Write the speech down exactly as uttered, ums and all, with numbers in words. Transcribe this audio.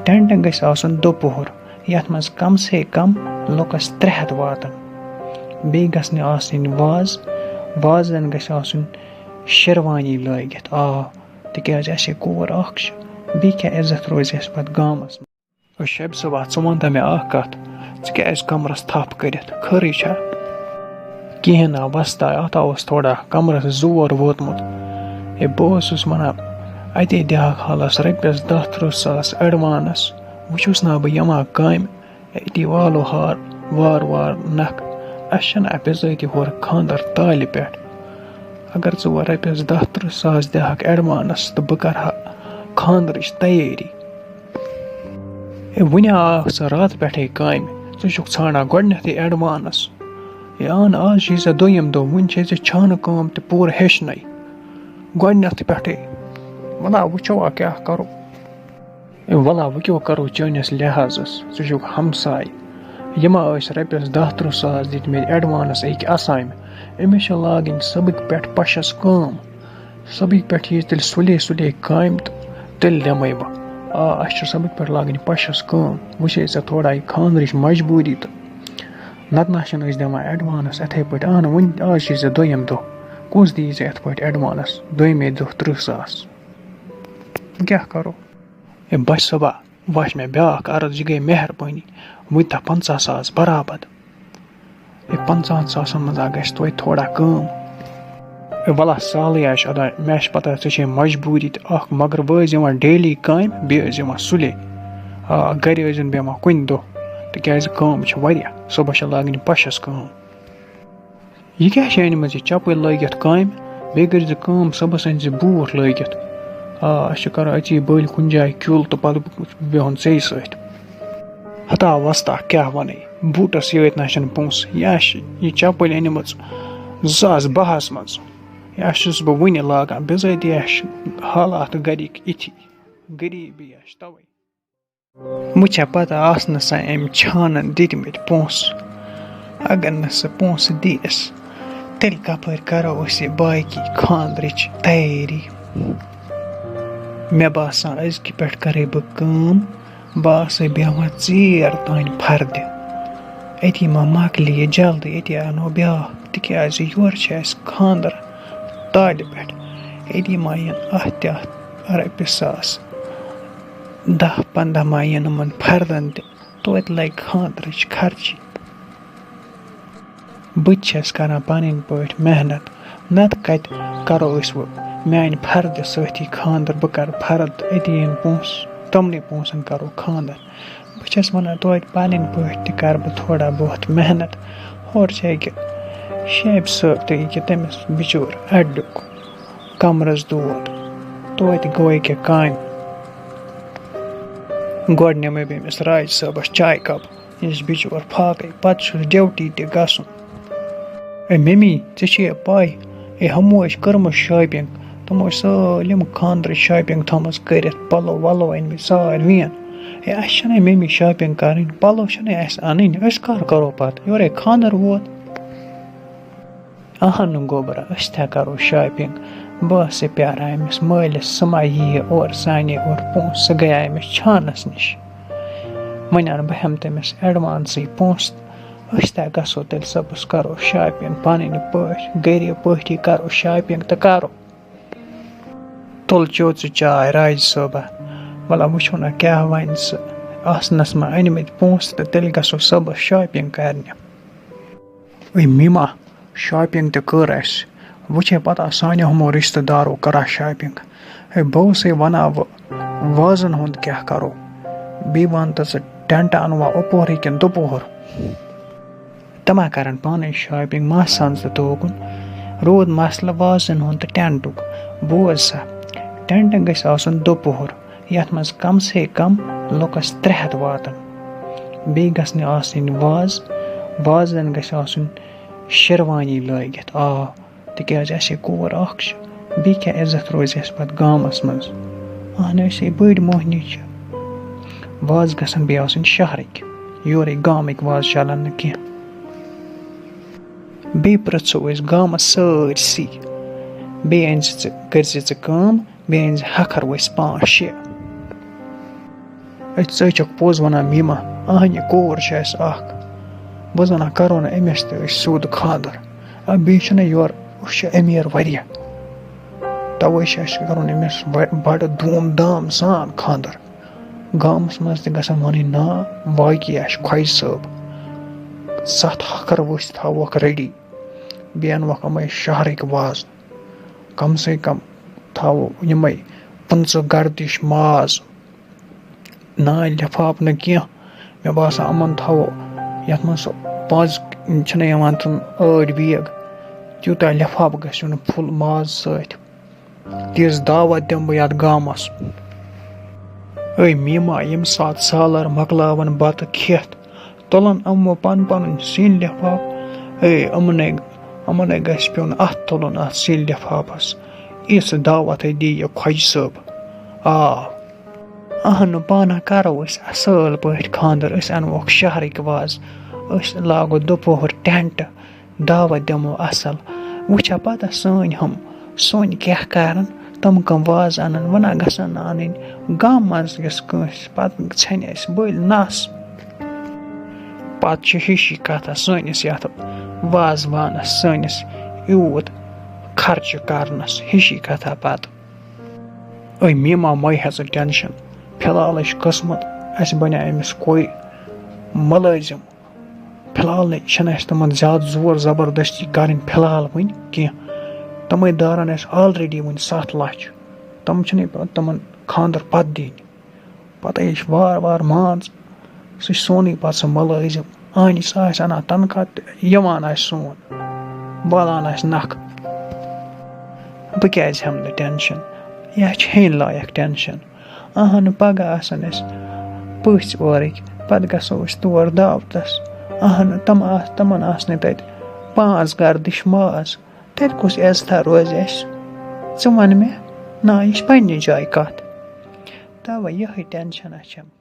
Tent گژھِ آسُن دُپُہُر، یَتھ منٛز کم سے کم لُکس ترٛےٚ ہَتھ واتن۔ بیٚیہِ گژھِ نہٕ آسٕنۍ وازٕ، وازن گژھِ آسُن شیروانی لٲگِتھ۔ آ، تِکیٛازِ اَسے کوٗر اکھ چھِ، بیٚیہِ کیٛاہ عزت روزِ اَسہِ پتہٕ گامس منٛز؟ او شبِ صٲبا، ژٕ وَن تہٕ مےٚ اکھ کَتھ، ژٕ کیٛازِ کَمرَس تھَپھ کٔرِتھ؟ خٲرٕے چھا؟ کِہیٖنۍ نا وۄستا، اَتھ ہا اوس تھوڑا کَمرَس زور ووتمُت۔ ہے، بہٕ اوسُس وَنان، اَتے دِہاکھ حالَس رۄپیَس دَہ تٕرٛہ ساس اٮ۪ڈوانٕس، وٕچھُس نا بہٕ یِوان کامہِ، أتی والو ہار وار وار نَکھٕ۔ اَسہِ چھَنہٕ اَپہِ بِذٲتی ہورٕ خانٛدَر تالہِ پٮ۪ٹھ۔ اگر ژٕ وۄنۍ رۄپیَس دَہ تٕرٛہ ساس دِہاکھ اٮ۪ڈوانٕس تہٕ بہٕ کَرٕ ہا خانٛدرٕچ تیٲری۔ ہے، وُنہِ آکھ ژٕ راتہٕ پٮ۪ٹھَے کامہِ، ژٕ چھُکھ ژھانٛڈان گۄڈٕنٮ۪تھٕے اٮ۪ڈوانٕس۔ ہے اَہن، آز چھُے ژےٚ دوٚیِم دۄہ، وُنہِ چھے ژےٚ چھانہٕ کٲم تہِ پوٗرٕ ہیٚچھنَے گۄڈٕنٮ۪تھ پٮ۪ٹھَے۔ وَلہ وٕچھو آ کیٛاہ کَرو۔ ہے وَلہ وۄنۍ کیٛاہ کَرو چٲنِس لحاظَس، ژٕ چھُکھ ہمساے۔ یِمَن ٲسۍ رۄپیَس دَہ تٕرٛہ ساس دِتمٕتۍ اٮ۪ڈوانٕس أکۍ اَسامہِ، أمِس چھِ لاگٕنۍ صُبحٕکۍ پٮ۪ٹھ پَشَس کٲم۔ صُبحٕکۍ پٮ۪ٹھ یی تیٚلہِ سُلے سُلے کامہِ تہٕ تیٚلہِ دِمَے بہٕ۔ آ، اَسہِ چھِ صُبحٕکۍ پٮ۪ٹھ لاگٕنۍ پَشَس کٲم۔ وٕچھے ژےٚ تھوڑا یہِ خانٛدرٕچ مجبوٗری تہٕ نَتہٕ نہ چھِنہٕ أسۍ دِوان اٮ۪ڈوانٕس یِتھَے پٲٹھۍ۔ اَہَن، وٕنہِ آز چھِ ژےٚ دوٚیِم دۄہ۔ کُس دِیی ژےٚ یِتھ پٲٹھۍ اٮ۪ڈوانٕس دوٚیمے دۄہ تٕرٛہ ساس؟ وۄنۍ کیٛاہ کَرو؟ ہے بَچہٕ صٲبا، وۄنۍ چھِ مےٚ بیٛاکھ عرض، یہِ گٔے مہربٲنی، وۄنۍ تھاو پنٛژاہ ساس برابر۔ ہے، پنٛژاہَن ساسَن منٛز ہا گژھِ توتہِ تھوڑا کٲم۔ ہے، وَلہ سہلٕے ہا چھُ اَدا، مےٚ چھِ پَتہ ژےٚ چھے مجبوٗری تہِ اَکھ، مگر وۄنۍ ٲسۍ یِوان ڈیلی کامہِ، بیٚیہِ ٲسۍ یِوان سُلے۔ آ، گَرِ ٲسۍ زَن بیٚہوان کُنہِ دۄہ، تِکیٛازِ کٲم چھِ واریاہ، صُبحَس چھِ لاگٕنۍ پَشَس کٲم۔ یہِ کیٛاہ چھِ أنمٕژ یہِ چَپٕلۍ لٲگِتھ کامہِ؟ بیٚیہِ کٔرۍ زِ کٲم، صُبحَس أنۍ زِ بوٗٹھ لٲگِتھ۔ آ، اَسہِ چھِ کَرُن أتی بٔلۍ کُنہِ جایہِ کیُل تہٕ پَتہٕ بیٚہُن ژیٚیہِ سۭتۍ۔ ہتا وۄستا کیٛاہ وَنَے، بوٗٹَس یٲتۍ نہ چھِنہٕ پونٛسہٕ، یا چھِ یہِ چَپٕلۍ أنمٕژ زٕ ساس بَہَس منٛز، یا چھُس بہٕ وٕنہِ لاگان، بِذٲتی یا چھِ حالات گَرِکۍ اِتھی، غریٖبی یا چھِ تَوَے۔ وۄنۍ چھےٚ پَتہ آسنَس أمۍ چھانَن دِتمٕتۍ پونٛسہٕ، اگر نہٕ سُہ پونٛسہٕ دِیَس، تیٚلہِ کَپٲرۍ کَرو أسۍ یہِ باقی خانٛدرٕچ تیٲری؟ مےٚ باسان، أزکہِ پٮ۪ٹھ کَرَے بہٕ کٲم، بہٕ آسَے بیٚہوان ژیر تام فردِ۔ أتی ما مۄکلہِ یہِ جلدی، أتی اَنو بیٛاکھ، تِکیٛازِ یورٕ چھِ اَسہِ خانٛدر تالہِ پٮ۪ٹھ۔ أتی ما یِن اَتھ تہِ اَتھ رۄپیہِ ساس، دَہ پنٛداہ ما یِن یِمَن فردَن تہِ، توتہِ لَگہِ خانٛدرٕچ خرچی۔ بہٕ تہِ چھَس کَران پَنٕنۍ پٲٹھۍ محنت، نَتہٕ کَتہِ کَرو أسۍ وۄنۍ میٛانہِ فردِ سۭتی خانٛدر؟ بہٕ کَرٕ فرد، أتی یِن پونٛسہٕ، تِمنٕے پونٛسَن کَرو خانٛدر۔ بہٕ چھَس وَنان، توتہِ پَنٕنۍ پٲٹھۍ تہِ کَرٕ بہٕ تھوڑا بہت محنت۔ ہورٕ چھِ أکہِ شیبہِ صٲب تہِ، یہِ کہِ تٔمِس بِچور اَڈیُک کَمرَس دود، توتہِ گوٚو أکہِ کامہِ۔ گۄڈٕ نِمَے بہٕ أمِس راج صٲبَس چایہِ کَپ۔ یُس بِچور فاقے، پتہٕ چھُس ڈیوٹی تہِ گژھُن۔ اے ممی، ژےٚ چھے پَے، اے ہُمو ٲسۍ کٔرمٕژ شاپِنگ، تِمو ٲسۍ سٲلِم خانٛدرٕچ شاپِنگ تھٲومٕژ کٔرِتھ، پَلو وَلو أنۍ مٕتۍ ساروِیَن۔ اے اَسہِ چھَنہٕ ممی شاپِنگ کَرٕنۍ، پَلو چھِنہٕ اَسہِ اَنٕنۍ، أسۍ کَر کَرو پَتہٕ؟ یورَے خانٛدر ووت۔ اہن گوٚبرا، أسۍ تہِ ہا کرو شاپِنگ۔ بہٕ ٲسٕے پیاران أمِس مٲلِس، سُہ ما ییہِ اورٕ سانے اورٕ پونٛسہٕ، سُہ گٔیے أمِس چھانس نِش۔ وۄنۍ اَنہٕ بہٕ ہٮ۪مہٕ تٔمِس ایڈوانسٕے پونٛسہٕ تہٕ أسۍ تہِ ہا گژھو تیٚلہِ صُبحس، کرو شاپِنگ پنٕنۍ پٲٹھۍ، غریٖب پٲٹھی کرو شاپِنگ تہٕ کرو۔ تُل چیوٚو ژٕ چاے راجہِ صٲبہ، وَلہ وٕچھو نہ کیٛاہ وَنہِ سُہ۔ آسنَس ما أنۍ مٕتۍ پونٛسہٕ تہٕ تیٚلہِ گژھو صُبحس شاپِنگ کرنہِ۔ اے میما، شاپِنگ تہِ کٔر اَسہِ۔ وۄنۍ چھے پتہ سانیو ہُمو رِشتہٕ دارو کٔرا شاپِنگ۔ ہے، بہٕ اوسَے وَنان وۄنۍ وازَن ہُنٛد کیٛاہ کَرو؟ بیٚیہِ وَن تہٕ ژٕ ٹٮ۪نٛٹ اَنوا اوٚپورٕے کِنہٕ دُپوہُر؟ تہٕ ما کَرَن پانَے شاپِنگ، ما سَن ژٕ توکُن؟ روٗد مسلہٕ وازَن ہُنٛد تہٕ ٹٮ۪نٛٹُک۔ بوز سا، ٹٮ۪نٛٹ گژھِ آسُن دُپوہُر۔ یَتھ منٛز کم سے کم لُکَس ترٛےٚ ہَتھ واتَن۔ بیٚیہِ گژھِ نہٕ آسٕنۍ وازٕ، وازَن گژھِ آسُن شیروانی لٲگِتھ۔ آ، تِکیٛازِ اَسے کوٗر اَکھ چھِ، بیٚیہِ کیٛاہ عزت روزِ اَسہِ پَتہٕ گامَس منٛز؟ اَہَن، أسے بٔڑۍ موہنی چھِ۔ وازٕ گژھن بیٚیہِ آسٕنۍ شہرٕکۍ، یورٕکۍ گامٕکۍ وازٕ چَلَن نہٕ کینٛہہ۔ بیٚیہِ پرٛژھو أسۍ گامَس سٲرسٕے۔ بیٚیہِ أنۍ زِ ژٕ، کٔرۍ زِ ژٕ کٲم، بیٚیہِ أنۍ زِ ہَکھَر ؤسۍ پانٛژھ شےٚ۔ أسۍ ژٕ چھکھ پوٚز وَنان میٖما، اہنہِ کوٗر چھِ اَسہِ اَکھ۔ بہٕ زَنان کَرو نہٕ أمِس تہِ أسۍ سیوٚد خانٛدر۔ آ، بیٚیہِ چھِنہٕ یورٕ، أسۍ چھِ أمیٖر واریاہ۔ تَوَے چھِ اَسہِ کَرُن أمِس بَ-، بَڑٕ دوٗم دام سان خانٛدر۔ گامَس منٛز تہِ گژھن وَنٕنۍ ناو، واقعی اَسہِ خۄجہِ صٲب۔ سَتھ ہَکھر ؤسۍ تھاووکھ ریڈی۔ بیٚیہِ اَنوکھ یِمَے شہرٕکۍ وازٕ۔ کم سے کم تھاوو یِمَے پٕنٛژٕہ گردِش ماز۔ نہ، لِفاف نہٕ کینٛہہ۔ مےٚ باسان، یِمَن تھاوو یَتھ منٛز سُہ پانٛژھ چھِنہ یِوان تِم ٲٹھ بیگ، تیوٗتاہ لِفاف گژھِ یُن فُل ماز سۭتۍ۔ تِژھ دعوت دِمہٕ بہٕ یَتھ گامَس۔ أے میٖما، ییٚمہِ ساتہٕ سالَر مۄکلاوَن بَتہٕ کھٮ۪تھ، تُلَن یِمو پَن پَنٕنۍ سِنۍ لِفاف۔ أے، یِمنٕے، یِمنٕے گژھِ پیوٚن اَتھ تُلُن، اَتھ سِنۍ لِفافَس۔ یِژھ دعوتھٕے دی یہِ خۄجہِ صٲب۔ آ، اہنُو، پانہ کرو أسۍ اصل پٲٹھۍ خانٛدر، أسۍ انوکھ شہرٕکۍ وازٕ، أسۍ لاگو دُپہر ٹینٹ، دعوت دِمو اصل۔ وٕچھا پتہ سٲنۍ ہُم سۄنۍ کیٛاہ کرن، تِم کٕم وازٕ انن، ونہ گژھن نہٕ انٕنۍ گامہٕ منٛز کِس کٲنٛسہِ، پتہٕ ژھٮ۪نہِ اَسہِ بٔلۍ نس۔ پتہٕ چھِ ہِشی کتھا سٲنِس یتھ وازوانس، سٲنِس یوٗت خرچہٕ کرنس، ہِشی کتھا پتہٕ۔ أے میٖما، مَے ہےٚ ژٕ ٹٮ۪نشَن۔ فی الحال ہے چھُ قٕسمَت، اَسہِ بَنیٛاو أمِس کورِ مُلٲزِم۔ فی الحال نے چھَنہٕ اَسہِ تِمَن زیادٕ زور زبردستی کَرٕنۍ فی الحال وٕنہِ کینٛہہ۔ تِمَے دارَن اَسہِ already وٕنہِ سَتھ لَچھ۔ تِم چھِنہٕ پَتہٕ تِمَن خانٛدر پَتہٕ دِنۍ۔ پَتہٕ یہِ چھِ وارٕ وارٕ مان ژٕ، سُہ چھُ سونُے پَتہٕ سُہ مُلٲزِم۔ اَہنہِ سُہ آسہِ اَنان تَنخواہ تہٕ یِوان آسہِ سون، والان آسہِ نَکھٕ۔ بہٕ کیٛازِ ہٮ۪مہٕ نہٕ ٹٮ۪نشَن؟ یہِ ہا چھِ ہیٚنۍ لایق ٹٮ۪نشَن۔ اَہَن، پَگاہ آسَن اَسہِ پٔژھۍ اورٕکۍ، پَتہٕ گژھو أسۍ تور دعوتَس۔ اَہَن، تِم آس-، تِمَن آسنَے تَتہِ پانٛژھ گردِش ماز، تیٚلہِ کُس عزتھا روزِ اَسہِ؟ ژٕ وَن مےٚ، نہ، یہِ چھِ پنٛنہِ جایہِ کَتھ۔ تَوَے یِہوٚے ٹٮ۪نشَنا چھَم۔